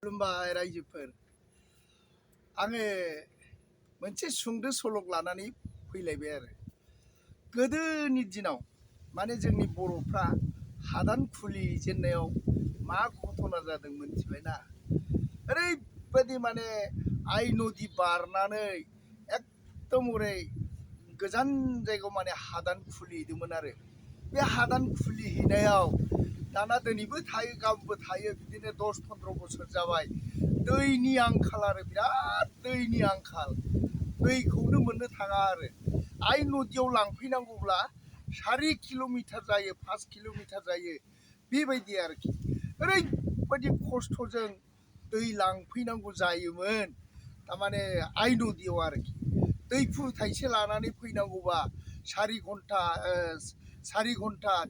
खुलुमबाय रायजोफोर आङो मोनसे सुंद' सल' लानानै फैलायबाय आरो गोदोनि दिनाव माने जोंनि बर'फ्रा हादान खुलिजेननायाव मा घटना जादों मोनथिबायना ओरैबायदि माने आइ नदि बारनानै एकदम ओरै गोजान जायगायाव माने हादान खुलिहैदोंमोन आरो बे हादान खुलिहैनायाव दाना दिनैबो थायो गाबोनबो थायो बिदिनो 10-15 बोसोर जाबाय दैनि आंखाल आरो बिराद दैनि आंखाल दैखौनो मोननो थाङा आरो आइ नदियाव लांफैनांगौब्ला 4 किल'मिटार जायो 5 किल'मिटार जायो बेबायदि आरोखि ओरैबायदि खस्थ'जों दै लांफैनांगौ जायोमोन थारमाने आइ नदियाव आरोखि दैफु थाइसे लानानै फैनांगौबा 4 घन्टा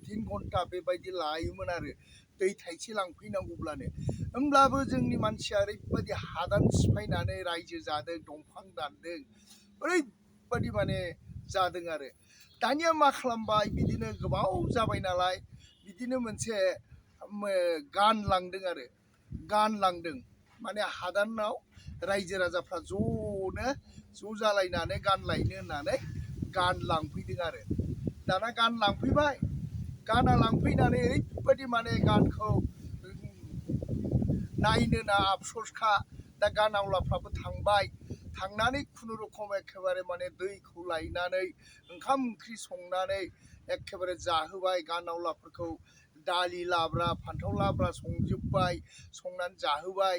3 घन्टा बेबायदि लायोमोन आरो दै थाइसे लांफैनांगौब्लानो होमब्लाबो जोंनि मानसिया ओरैबायदि हादान सिफायनानै रायजो जादों दंफां दानदों ओरैबायदि माने जादों आरो दानिया मा खालामबाय बिदिनो गोबाव जाबाय नालाय बिदिनो मोनसे गान लांदों गान लांदों माने हादानाव रायजो राजाफ्रा ज' जालायनानै गान लायनो होननानै गान लांफैदों आरो दाना गान लांफैबाय गाना लांफैनानै ओरैबायदि माने गानखौ नायनो ना आफस'सखा दा गानावलाफ्राबो थांबाय थांनानै खुनुरुखुम एखेबारे माने दैखौ लायनानै ओंखाम ओंख्रि संनानै एखेबारे जाहोबाय गानावलाफोरखौ दालि लाब्रा फान्थाव लाब्रा संजोब्बाय संनानै जाहोबाय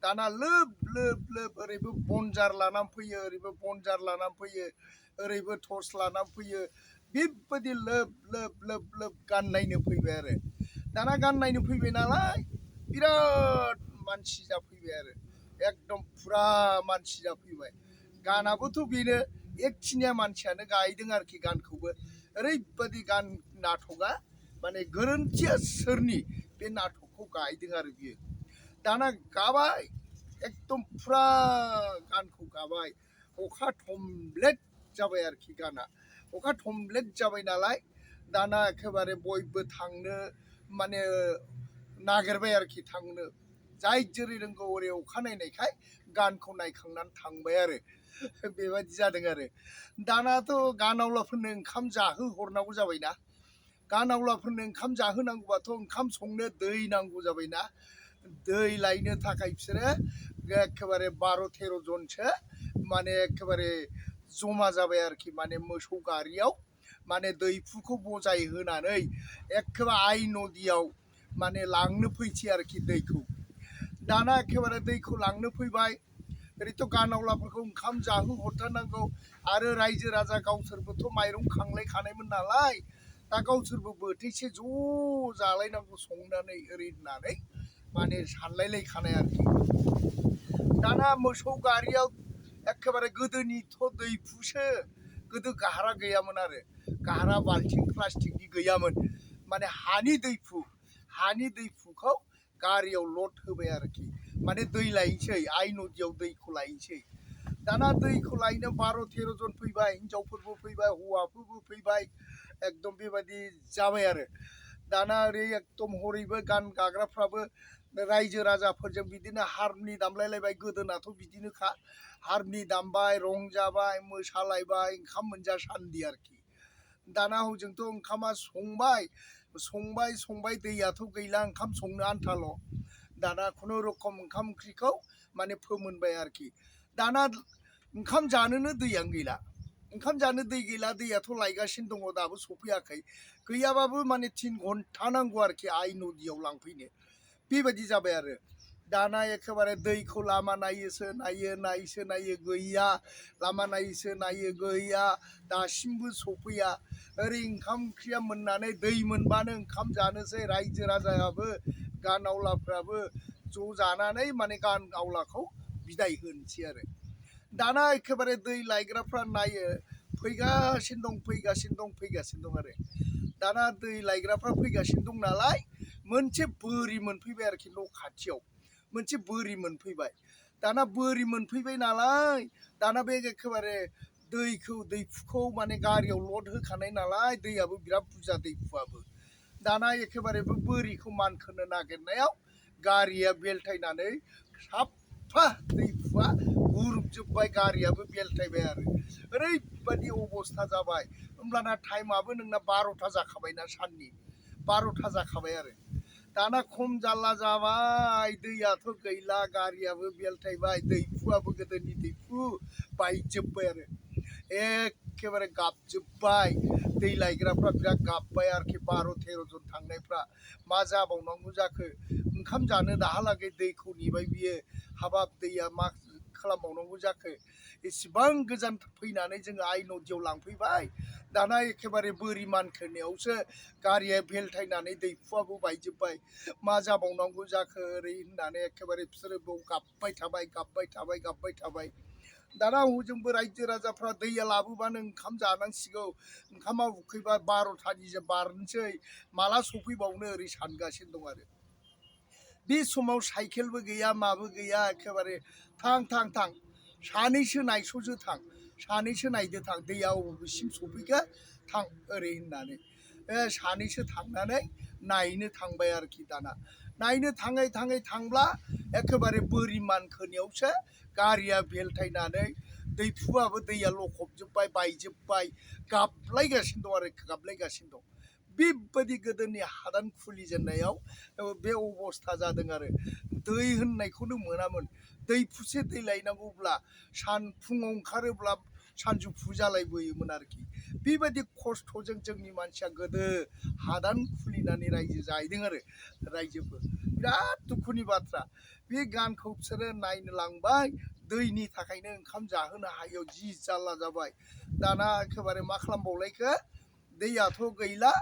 दाना लोब लोब लोब ओरैबो बनजार लानानै फैयो ओरैबो बनजार लानानै फैयो ओरैबो टर्स लानानै फैयो बेबायदि लोब लोब लोब लोब गान नायनो फैबाय आरो दाना गान नायनो फैबाय नालाय बिराद मानसि जाफैबाय आरो एकदम फुरा मानसि जाफैबाय गानाबोथ' बेनो एकथिनिया मानसियानो गायदों आरोखि गानखौबो ओरैबायदि गान नाटकआ माने गोरोन्थिया सोरनि बे नाटकखौ गायदों आरो बियो दाना गाबाय एकदम फुरा गानखौ गाबाय अखा थमब्लेट जाबाय आरोखि गाना अखा थमब्लेट जाबाय नालाय दाना एखेबारे बयबो थांनो माने नागिरबाय आरोखि थांनो जाय जेरै रोंगौ ओरै अखा नायनायखाय गानखौ नायखांनानै थांबाय आरो बेबायदि जादों आरो दानाथ' गानावलाफोरनो ओंखाम जाहोहरनांगौ जाबायना गानावलाफोरनो ओंखाम जाहोनांगौबाथ' ओंखाम संनो दै नांगौ जाबायना दै लायनो थाखाय बिसोरो एखेबारे 12-13 जनसो माने एखेबारे जमा जाबाय आरोखि माने मोसौ गारियाव माने दैफुखौ बजाय होनानै एखेबारे आइ नदियाव माने लांनो फैसै आरोखि दैखौ दाना एखेबारे दैखौ लांनो फैबाय ओरैथ' गानावलाफोरखौ ओंखाम जाहोहरथारनांगौ आरो रायजो राजा गावसोरबोथ' माइरं खांलायखानायमोन नालाय दा गावसोरबो बोथिसे ज' जालायनांगौ संनानै ओरै होननानै माने सानलायलायखानाय आरोखि दाना मोसौ गारियाव एखेबारे गोदोनिथ' दैफुसो गोदो गाह्रा गैयामोन आरो गाह्रा बाल्थिं प्लास्टिकनि गैयामोन माने हानि दैफुखौ गारियाव लड होबाय आरोखि माने दै लायनोसै आइ नदियाव दैखौ लायनोसै दाना दैखौ लायनो 12-13 जन फैबाय हिनजावफोरबो फैबाय हौवाफोरबो फैबाय एकदम बेबायदि जाबाय आरो दाना ओरै एकदम हरैबो गान गाग्राफ्राबो रायजो राजाफोरजों बिदिनो हारमनि दामलायलायबाय गोदोनाथ' बिदिनोखा हारमनि दामबाय रंजाबाय मोसालायबाय ओंखाम मोनजासान्दि आरोखि दाना हजोंथ' ओंखामा संबाय दैयाथ' गैला ओंखाम संनो आन्थाल' दाना खुनुरुखुम ओंखाम ओंख्रिखौ माने फोमोनबाय आरोखि दाना ओंखाम जानोनो दैयानो गैला ओंखाम जानो दै गैला दैयाथ' लायगासिनो दङ दाबो सफैयाखै गैयाबाबो माने 3 घन्टा नांगौ आरोखि आइ नदियाव लांफैनो बेबायदि जाबाय आरो दाना एखेबारे दैखौ लामा नायो गैया लामा नायो गैया दासिमबो सफैया ओरै ओंखाम ओंख्रिया मोननानै दै मोनबानो ओंखाम जानोसै रायजो राजायाबो गानावलाफ्राबो ज' जानानै माने गानावलाखौ बिदाय होनोसै आरो दाना एखेबारे दै लायग्राफ्रा नायो फैगासिनो दं आरो दाना दै लायग्राफ्रा फैगासिनो दं नालाय मोनसे बोरि मोनफैबाय आरोखि न' खाथियाव मोनसे बोरि मोनफैबाय दाना बोरि मोनफैबाय नालाय दाना बे एखेबारे दैफुखौ माने गारियाव लड होखानाय नालाय दैयाबो बिराद बुरजा दैफुआबो दाना एखेबारे बे बोरिखौ मानखोनो नागिरनायाव गारिया बेलथायनानै साफा दैफुआ गुरुबजोब्बाय गारियाबो बेलथायबाय आरो ओरैबायदि अबस्था जाबाय होमब्लाना टाइमाबो नोंना 12टा जाखाबायना साननि 12टा जाखाबाय आरो दाना खम जाल्ला जाबाय दैयाथ' गैला गारियाबो बेलथायबाय दैफुआबो गोदोनि दैफु बायजोब्बाय आरो एखेबारे गाबजोब्बाय दै लायग्राफ्रा बिराद गाबबाय आरोखि 12-13 जन थांनायफ्रा मा जाबावनांगौ जाखो ओंखाम जानो दाहालागै दैखौ नेबाय बियो हाबाब दैया मा खालामबावनांगौ जाखो एसेबां गोजान फैनानै जोङो आइ नदियाव लांफैबाय दाना एखेबारे बोरि मानखोनायावसो गारिया बेलथायनानै दैफुआबो बायजोब्बाय मा जाबावनांगौ जाखो ओरै होननानै एखेबारे बिसोरो बेयाव गाबबाय थाबाय दाना हजोंबो रायजो राजाफ्रा दैया लाबोबानो ओंखाम जानांसिगौ ओंखामा उखैबा 12टानि बारनोसै माला सफैबावनो ओरै सानगासिनो दं आरो बे समाव साइकेलबो गैया माबो गैया एखेबारे थां सानैसो नायस'जो थां सानैसो नायदो थां दैया बबेसिम सफैखो थां ओरै होननानै सानैसो थांनानै नायनो थांबाय आरोखि दाना नायनो थाङै थांब्ला एखेबारे बोरि मानखोनायावसो गारिया बेलथायनानै दैफुआबो दैया लखबजोब्बाय बायजोब्बाय गाबलायगासिनो दं बेबायदि गोदोनि हादान खुलिजेननायाव बे अबस्था जादों आरो दै होननायखौनो मोनामोन दैफुसे दै लायनांगौब्ला फुङाव ओंखारोब्ला सानजौफु जालायबोयोमोन आरोखि बेबायदि खस्थ'जों जोंनि मानसिया गोदो हादान खुलिनानै रायजो जाहैदों आरो रायजोफोर बिराद दुखुनि बाथ्रा बे गानखौ बिसोरो नायनो लांबाय दैनि थाखायनो ओंखाम जाहोनो हायैयाव जि जाल्ला जाबाय दाना एखेबारे मा खालामबावलायखो दैयाथ' गैला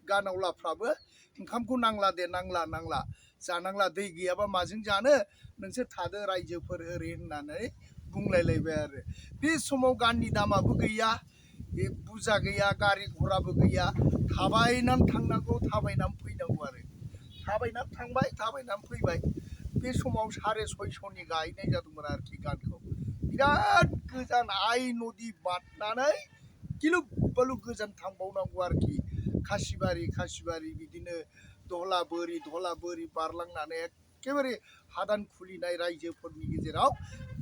गानावलाफ्राबो ओंखामखौ नांला जानांला दै गैयाबा माजों जानो नोंसोर थादो रायजोफोर ओरै होननानै बुंलायलायबाय आरो बे समाव गाननि दामाबो गैया बुरजा गैया गारि घराबो गैया थाबायनानै थांनांगौ थाबायनानै फैनांगौ आरो थाबायनानै थांबाय थाबायनानै फैबाय बे समाव 650नि गायनाय जादोंमोन आरोखि गानखौ बिराद गोजान आइ नदि बारनानै गिलु बालु गोजान थांबावनांगौ आरोखि खासिबारि बिदिनो धलाबोरि बारलांनानै एखेबारे हादान खुलिनाय रायजोफोरनि गेजेराव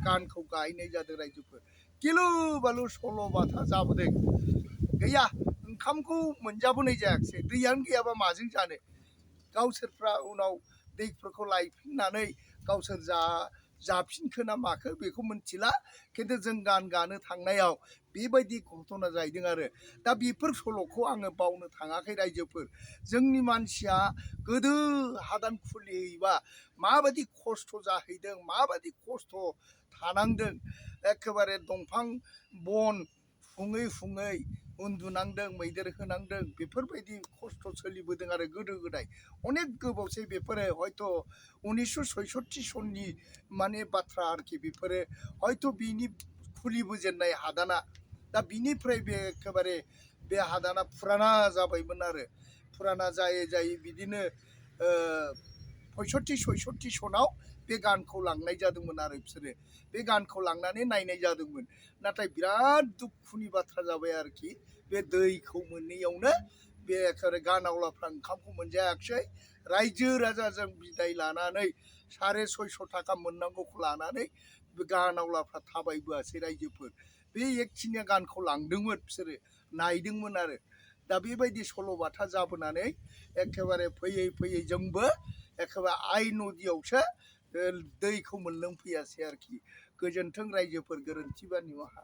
गानखौ गायनाय जादों रायजोफोर गिलु बालु सल'बाथा जाबोदों गैया ओंखामखौ मोनजाबोनाय जायाखिसै दैयानो गैयाबा माजों जानो गावसोरफ्रा उनाव दैफोरखौ लायफिननानै गावसोर जाफिनखो ना माखो बेखौ मिथिला खिन्थु जों गान गानो थांनायाव बेबायदि घटना जाहैदों आरो दा बेफोर सल'खौ आङो बावनो थाङाखै रायजोफोर जोंनि मानसिया गोदो हादान खुलिहैबा माबायदि खस्थ' जाहैदों माबायदि खस्थ' थानांदों एखेबारे दंफां बन फुङै उन्दुनांदों मैदेर होनांदों बेफोरबायदि खस्थ' सोलिबोदों आरो गोदो गोदाय अनेक गोबावसै बेफोरो हयथ' 1966 सननि माने बाथ्रा आरोखि बेफोरो हयथ' बिनि खुलिबोजेननाय हादाना दा बिनिफ्राय बे एखेबारे बे हादाना फुराना जाबायमोन आरो फुराना जायै बिदिनो 65-66 सनाव बे गानखौ लांनाय जादोंमोन आरो बिसोरो बे गानखौ लांनानै नायनाय जादोंमोन नाथाय बिराद दुखुनि बाथ्रा जाबाय आरोखि बे दैखौ मोनैयावनो बे एखेबारे गानावलाफ्रा ओंखामखौ मोनजायाखिसै रायजो राजाजों बिदाय लानानै 650 थाखा मोननांगौखौ लानानै बे गानावलाफ्रा थाबायबोआसै रायजोफोर बे एकखिनिया गानखौ लांदोंमोन बिसोरो नायदोंमोन आरो दा बेबायदि सल'बाथा जाबोनानै एखेबारे फैयै जोंबो एखेबारे आइ नदियावसो दैखौ मोनलोंफैयासै आरोखि गोजोन्थों रायजोफोर गोरोन्थिबा निमाहा